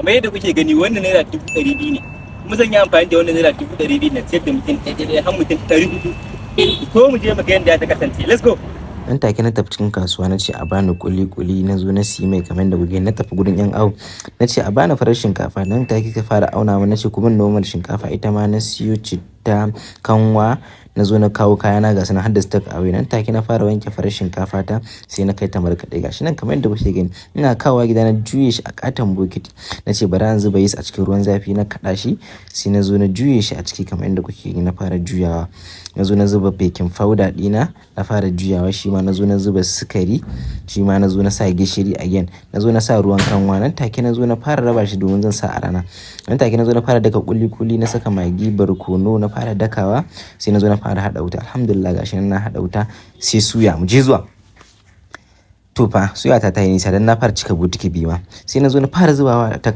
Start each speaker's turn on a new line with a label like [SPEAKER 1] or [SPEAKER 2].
[SPEAKER 1] Kamar yadda kuke gani, wannan ₦200,000 ne. Kuma zan yi amfani da wannan ₦200,000 na ciyar da mutum ɗaya ɗaya har mutum 400. Ko mu je mu ga yadda ta kasance. Let's go.
[SPEAKER 2] Nan take na tafi cikin kasuwa, na ce a bani kuli-kuli. Na zo na siyi mai kamar da kuke. Na tafi gurin yan awo, na ce a bani farar shinkafa. Nan take ka fara auna min. Na ce kuma normal shinkafa ita ma. Na siyo citta, kanwa, na zo na kawo kayana, ga su nan har da take away. Nan take na fara wanke farar shinkafa ta, sai na kai ta markaɗe. Gashi nan kamar yadda kuke gani, ina kawowa gida na juye shi a katon bokiti. Na ce bari an zuba yeast a cikin ruwan zafi, na kaɗa shi, sai na zo na juye shi a ciki kamar yadda kuke gani. Na fara juyawa, na zo na zuba baking powder ɗina, na fara juyawa shi ma. Na zo na zuba sukari shi ma, na zo na sa gishiri again, na zo na sa ruwan kanwa. Nan take na zo na fara raba shi domin zan sa a rana. Nan take na zo na fara daka kuli-kuli, na saka Maggi, barkono, na fara dakawa, sai na zo na fara haɗa wuta. Alhamdulillah, gashi nan na haɗa wuta, sai suya mu je zuwa. To fa, suya ta yi nisa dan na fara cika botiki biyu ma. Sai na zo na fara zubawa ta.